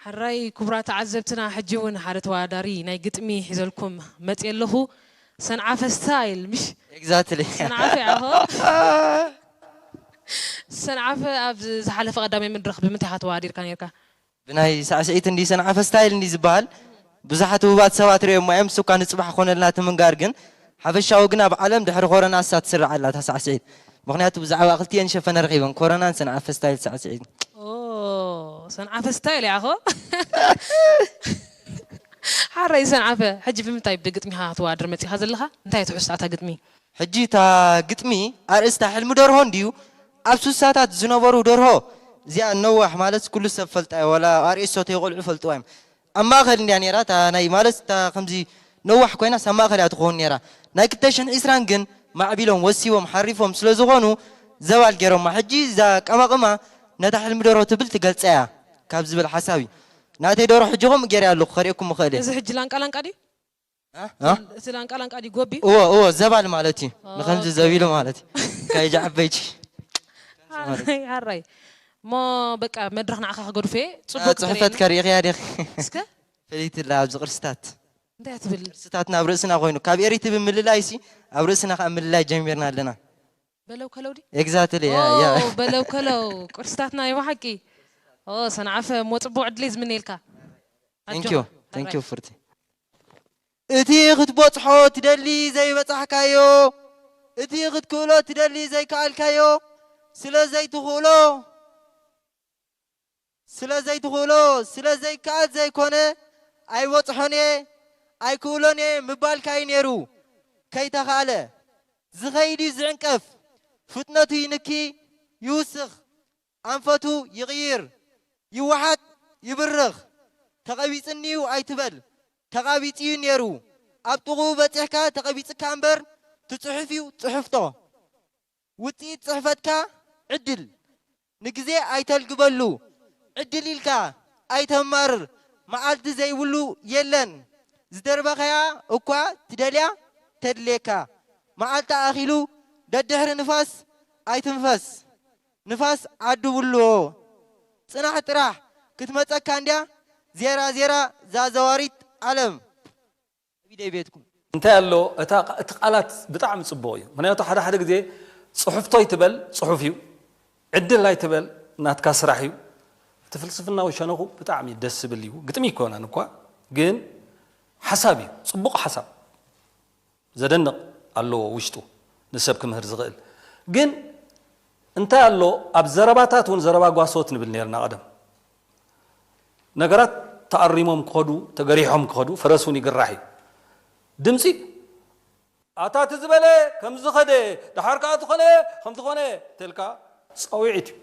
ሕራይ ክቡራት ተዓዘብትና፣ ሕጂ እውን ሓደ ተወዳዳሪ ናይ ግጥሚ ሒዘልኩም መፅየ ኣለኹ። ሰንዓፈ ስታይል፣ ምሽ? Exactly. ሰንዓፈ ኢኻ ኾ? ሰንዓፈ፣ ኣብ ዝሓለፈ ቀዳማይ መድረኽ ብምንታይ ኢኻ ተወዳዲርካ ነርካ? ብናይ ሳዕስዒት እንዲ ሰንዓፈ ስታይል እንዲ ዝበሃል ብዙሓት ህቡባት ሰባት ርእዮሞ እዮም። ንሱ እኳ ንፅባሕ ኮነልና እቲ ምንጋር ግን ሓፈሻዊ ግን ኣብ ዓለም ድሕሪ ኮረና እሳ ትስራዕ ኣላ እታ ሳዕስዒት። ምኽንያቱ ብዛዕባ ክልቲኤን ሸፈነ ረኺበን፣ ኮረናን ሰንዓፈ ስታይል ሳዕስዒት። ኦ፣ ሰንዓፈ ስታይል ኢኻ ኾ? ሓራይ ሰንዓፈ፣ ሕጂ ብምንታይ ብግጥሚ ኢኻ ክትወዳደር መፂኻ ዘለኻ? እንታይ ትሕዝቶ እታ ግጥሚ? ሕጂ እታ ግጥሚ ኣርእስታ ሕልሚ ደርሆ እንድዩ። ኣብ ሱሳታት ዝነበሩ ደርሆ እዚኣ ነዋሕ ማለት ኩሉ ሰብ ፈልጣ እዩ፣ ወላ ኣርእስቶ ተይቆልዑ ፈልጥዋ እዮም። ኣብ ማእኸል እንድያ ነይራ እታ ናይ ማለት እታ ከምዚ ነዋሕ ኮይናስ ኣብ ማእኸል እያ ትኸውን ነይራ። ናይ ክልተ ሽሕን ዕስራን ግን ማዕቢሎም ወሲቦም ሓሪፎም ስለ ዝኾኑ ዘባል ገይሮማ። ሕጂ እዛ ቀማቕማ ነታ ሕልሚ ደርሆ ትብል ትገልፃ እያ ካብ ዝብል ሓሳብ እዩ። ናተይ ደርሆ ሕጂ ከምኡ ገይረ ኣለኹ ከርእየኩም እኽእል እየ። እዚ ሕጂ ላንቃ ላንቃ ድዩ? እቲ ላንቃ ላንቃ ድዩ ጎቢ? እዎ እዎ ዘባል ማለት እዩ። ንከምዚ ዘቢሉ ማለት እዩ። ካይጃ ዓበይቲ ሓራይ ሓራይ እሞ በቃ መድረኽ ንዓኻ ክገድፎ እየ። ፅቡቅ ፅሑፈት ከርእኽያ ዲኺ? እስከ ፍልይቲ ላ ኣብዚ ቅርስታት እንታይ ትብል? ቅርስታት ናብ ርእስና ኮይኑ ካብ ኤሪቲ ብምልላይ ሲ ኣብ ርእስና ከዓ ምልላይ ጀሚርና ኣለና። በለው ከለው ድዩ? Exactly. ያ ያ ኦ፣ በለው ከለው ቅርስታትና እዩ ብሓቂ። ኦ፣ ሰንዓፈ እሞ ፅቡቅ ዕድል እየ ዝምነየልካ። Thank you. Thank you ፍርቲ። እቲ ክትበፅሖ ትደሊ ዘይበፃሕካዮ፣ እቲ ክትክእሎ ትደሊ ዘይከኣልካዮ፣ ስለ ዘይትኽእሎ ስለ ዘይትኽእሎ ስለ ዘይከኣል ዘይኮነ ኣይበፅሖን እየ ኣይክእሎን እየ ምባልካ እዩ ነይሩ። ከይተኻእለ ዝኸይድ እዩ ዝዕንቀፍ፣ ፍጥነቱ ይንኪ ይውስኽ፣ ኣንፈቱ ይቕይር፣ ይወሓጥ፣ ይብርኽ። ተቐቢፅኒ እዩ ኣይትበል፣ ተቓቢፂ እዩ ነይሩ። ኣብ ጥቕኡ በፂሕካ ተቐቢፅካ እምበር ትፅሑፍ እዩ ፅሑፍቶ። ውፅኢት ፅሕፈትካ ዕድል ንግዜ ኣይተልግበሉ። ዕድል ኢልካ ኣይተማርር፣ መዓልቲ ዘይብሉ የለን። ዝደርበኻያ እኳ ትደልያ ተድልየካ። መዓልቲ ኣኺሉ ደድሕሪ ንፋስ ኣይትንፈስ። ንፋስ ዓዱ ብልዎ። ፅናሕ ጥራሕ ክትመፀካ እንድያ ዜራ ዜራ ዛዘዋሪት ዓለም። ከቢደይ ቤትኩም። እንታይ ኣሎ እታ እቲ ቃላት ብጣዕሚ ፅቡቕ እዩ። ምክንያቱ ሓደ ሓደ ግዜ ፅሑፍቶ ይትበል ፅሑፍ እዩ፣ ዕድል ኣይትበል ናትካ ስራሕ እዩ። እቲ ፍልስፍናዊ ሸነኹ ብጣዕሚ ደስ ዝብል እዩ። ግጥሚ ይኮነን እኳ ግን ሓሳብ እዩ፣ ፅቡቕ ሓሳብ። ዘደንቕ ኣለዎ ውሽጡ ንሰብ ክምህር ዝኽእል። ግን እንታይ ኣሎ ኣብ ዘረባታት እውን ዘረባ ጓሶት ንብል ነርና ቀደም። ነገራት ተኣሪሞም ክኸዱ ተገሪሖም ክኸዱ ፈረስ እውን ይግራሕ እዩ። ድምፂ ኣታ እቲ ዝበለ ከምዚ ኸደ ደሓር ከዓ ዝኾነ ከምዝኾነ ተልካ ፃውዒት እዩ።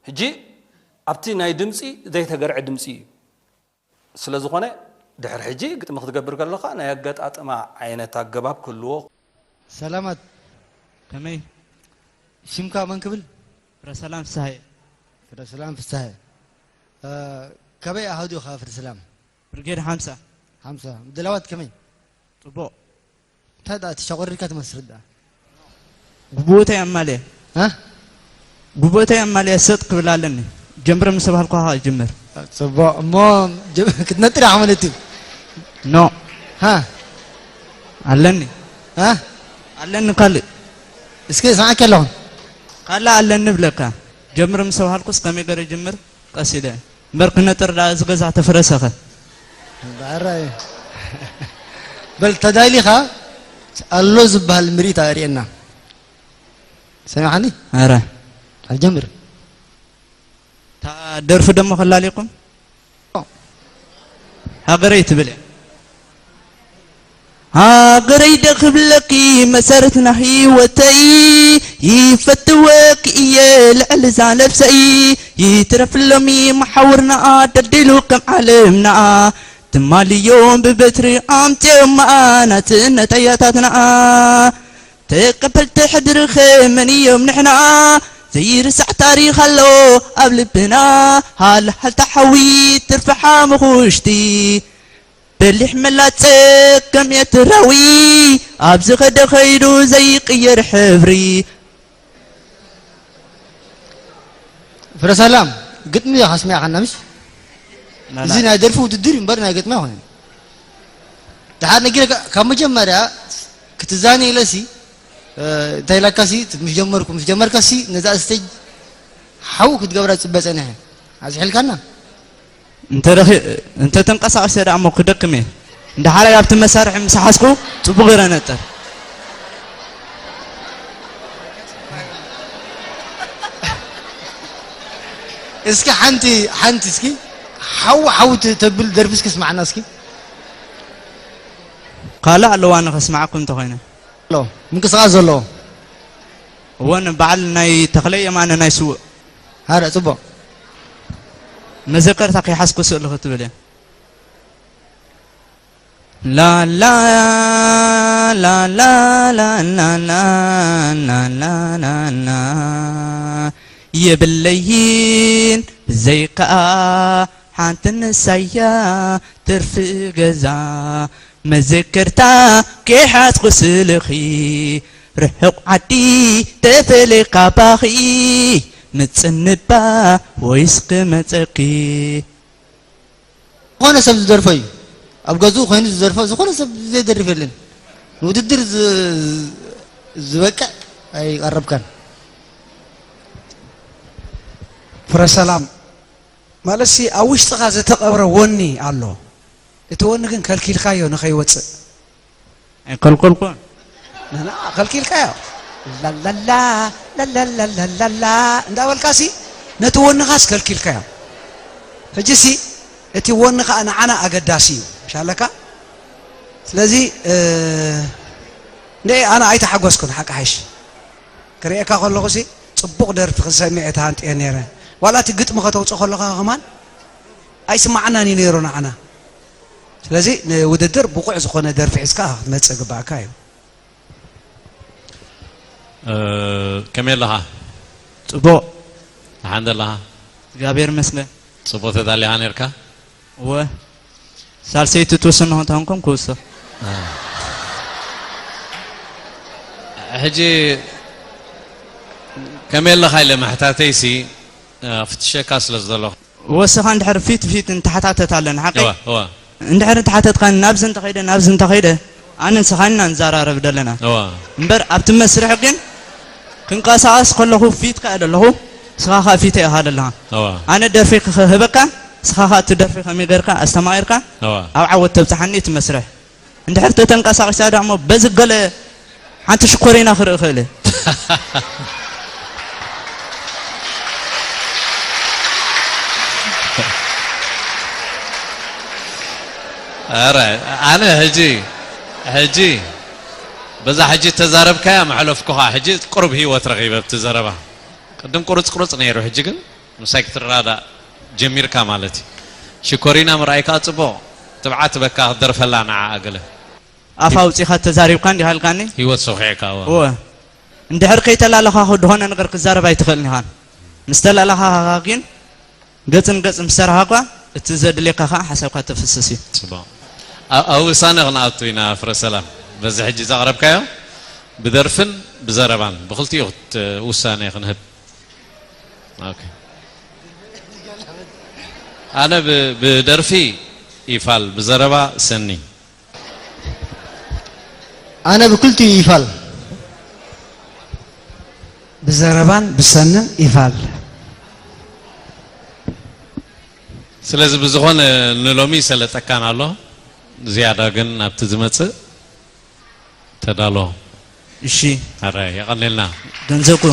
ሕጂ ኣብቲ ናይ ድምፂ ዘይተገርዐ ድምፂ እዩ። ስለ ዝኾነ ድሕሪ ሕጂ ግጥሚ ክትገብር ከለኻ ናይ ኣገጣጥማ ዓይነት ኣገባብ ክህልዎ። ሰላማት ከመይ ሽምካ መን ክብል? ፍረሰላም ፍስሃየ። ፍረሰላም ፍስሃየ። ካበይ ኣሃዱ ኢኻ ፍረሰላም? ብርጌድ ሓምሳ። ሓምሳ። ምድላዋት ከመይ? ጽቡቕ። እንታይ ደኣ እቲ ሸቖሪርካ ትመስል ደኣ? ጉቦተይ ኣማልየ። ሃ? ጉቦተይ ኣማልየ ሰጥ ክብል ኣለኒ። ጀምር ምስ ተባህልኩ ኸኣ እጅምር። ጽቡቕ። እሞ ጀ- ክትነጥር ኢኻ ማለት እዩ። ኖ። ሃ? ኣለኒ። ሃ? ኣለኒ ካልእ። እስኪ እሰምዓካ ኣለኹ። ካልእ ኣለኒ እብለካ። ጀምር ምስ ተባህልኩስ ከመይ ገይረ እጅምር? ቀስ ኢለ እምበር ክነጥር ደኣ እዚ ገዛ ተፍረሰኸ። ብዕራይ በል ተዳሊኻ ኣሎ ዝበሃል ምርኢት ኣርእየና። ሰሚዓኒ? ኣረ ኣጀምር። እታ ደርፊ ደሞ ከላሊኩም ሃገረይ ትብል እያ። ሃገረይ ዶ ክብለኪ መሰረትና ህይወተይ ይፈትወኪ እየ ልዕሊ እዛ ነብሰይ ይትረፍ ሎሚ መሓውርና ደልዲሉ ከም ዓለምና ትማልዮም ብበትሪ ኣምፅዮማ ናፅነት ኣያታትና ተቀበልቲ ሕድሪ ኸመን እዮም ንሕና ዘይርሳዕ ታሪኽ ኣሎ ኣብ ልብና ሃልሃልታ ሓዊ ትርፊ ሓሙኹሽቲ በሊሕ መላጥ ጸገም ኤርትራዊ ኣብ ዝኸደ ኸይዱ ዘይቅየር ሕብሪ። ፍረሰላም ግጥሚ ኢኻ ኣስሚዕኻና፣ ምሽ? ላላ። እዚ ናይ ደርፊ ውድድር እዩ እምበር ናይ ግጥሚ ኣይኮነን። ደሓር ነጊረካ፣ ካብ መጀመርያ ክትዛነ ኢለሲ፣ እ፣ እንታይ ኢላካሲ፣ ምስ ጀመርኩ፣ ምስ ጀመርካሲ፣ ነዛ ስቴጅ ሓው ክትገብራ ዝጽበ ጸኒሐ። ኣዝሒልካና። እንተ ደኺ-፣ እንተ ተንቀሳቒሰ ደኣ እሞ ክደክም እየ። እንዳ ሓራይ ኣብቲ መሳርሒ ምስ ሓዝኩ ጽቡቕ ገይረ ነጥር። እስኪ ሓንቲ፣ ሓንቲ እስኪ ሓው ሓው ት-፣ ተብል ደርፊ እስኪ ስማዕና እስኪ። ካልእ ኣለዋ ንኸስማዓኩም እንተኾይነ። ኣሎ፣ ምንቅስቓስ ዘለዎ። እወ፣ ንበዓል ናይ ተኽለ የማነ ናይ ስውእ። ሃረ፣ ጽቡቕ። መዘከርታ ከይሓዝኩ ስእሊ ክትብል እየ። ላላ፣ ላላ፣ ላላ፣ ላላ፣ ላላ፣ ላላ። የብለይን ብዘይከኣ ሓንቲ ንሳያ ትርፊ ገዛ። መዘከርታ ከይሓዝኩ ስልኺ ርሑቕ ዓዲ ተፈልየ ካባኺ። ምጽንባ ወይስ ክመጸኪ? ዝኾነ ሰብ ዝደርፎ እዩ። ኣብ ገዝኡ ኮይኑ ዝደርፎ ዝኾነ ሰብ ዘይደርፍ የለን። ንውድድር ዝ-፣ ዝበቅዕ ኣይቐረብካን። ፍረ ሰላም። ማለትሲ ኣብ ውሽጥኻ ዝተቐብረ ወኒ ኣሎ። እቲ ወኒ ግን ከልኪልካዮ ንኸይወጽእ። ኣይከልከልኩን። ንሕና ከልኪልካዮ። ላላላ፣ ላላላላላላ እንዳበልካሲ ነቲ ወንኻስ ከልኪልካዮ። ሕጂሲ እቲ ወኒ ኸኣ ንዓና ኣገዳሲ እዩ። ሻለካ? ስለዚ፣ እ፣ እንደ ኣነ ኣይተሓጎስኩን ሓቂ ሓይሽ። ክርእየካ ከለኹሲ ጽቡቕ ደርፊ ክሰምዕ እየ ተሃንጥየ ነይረ። ዋላ እቲ ግጥሚ ከተውጽእ ከለኻ ከማን ኣይስማዓናን እዩ ነይሩ ንዓና። ስለዚ ንውድድር ብቑዕ ዝኾነ ደርፊ ሒዝካ ክትመጽእ ግባእካ እዩ። እ፣ ከመይ ኣለኻ? ጽቡቕ። ደሓን ዘለኻ? እግዚኣብሔር ይመስገን። ጽቡቕ ተዳሊኻ ነርካ? እወ። ሳልሰይቲ ትውስን እንተኾንኩም ክውስኽ። እ። ሕጂ ከመይ ኣለኻ ኢለ ምሕታተይሲ፣ እ፣ ፍትሸካ ስለ ዝደለኹ። ወስኻ እንድሕር ፊት ፊት እንተሓታተት ኣለና፣ ሓቂ? እወ፣ እወ። እንድሕር እንተሓተትካኒ ናብዚ እንተኸይደ፣ ናብዚ እንተኸይደ፣ ኣነ ንስኻን ኢና ንዘራረብ ዘለና። እወ። እምበር ኣብቲ መስርሕ ግን ክንቀሳቐስ ከለኹ ፊትካ እየ ዘለኹ፣ ንስኻ ኸኣ ፊተይ ኢኻ ዘለኻ። እወ። ኣነ ደርፊ ክህበካ፣ ንስኻ ኸኣ እቲ ደርፊ ከመይ ጌርካ ኣስተማቒርካ እወ። ኣብ ዓወት ተብጽሓኒ እቲ መስርሕ። እንድሕር ተተንቀሳቒሳ ደኣ እሞ በዚ ገለ ሓንቲ ሽኮሪና ክርኢ ክእል እየ። ኧረ፣ ኣነ ሕጂ፣ ሕጂ፣ በዛ ሕጂ ተዛረብካያ መሕለፍኩኻ፣ ሕጂ ቁሩብ ህይወት ረኺበ ኣብቲ ዘረባ። ቅድም ቁርጽ ቁርጽ ነይሩ፣ ሕጂ ግን ምሳይ ክትረዳዳእ ጀሚርካ ማለት እዩ። ሽኮሪና ምርኣይ ከኣ ጽቡቕ፣ ትብዓት በካ ክትደርፈላ ንዓኣ ገለ። ኣፍ ኣውጺኻ ተዛሪብካ እንዲኻ ኢልካኒ? ህይወት ሰኺዕካ፣ እወ። እወ። እንድሕር ከይተላለኻኹ ዝኾነ ነገር ክዛረብ ኣይትኽእልን ኢኻ። ምስ ተላለኻኻ ግን ገጽ ንገጽ ምስ ሰራኻ እኳ እቲ ዘድልየካ ኸኣ ሓሳብካ ተፍስስ እዩ። ጽቡቕ። ኣብ፣ ኣብ ውሳነ ክንኣቱ ኢና ፍረ ሰላም። በዚ ሕጂ ዘቕረብካዮ ብደርፍን ብዘረባን ብኽልቲኡ ክት-፣ ውሳነ ክንህብ። ኦኬ። ኣነ ብ-፣ ብደርፊ ይፋል፣ ብዘረባ ሰኒ። ኣነ ብክልቲኡ ይፋል። ብዘረባን ብሰንን ይፋል። ስለዚ ብዝኾነ ንሎሚ ይሰለጠካን ኣሎ። ዝያዳ ግን ናብቲ ዝመጽእ ተዳሎ። እሺ። ኣረ፣ የቐንየልና። ገንዘብኩ።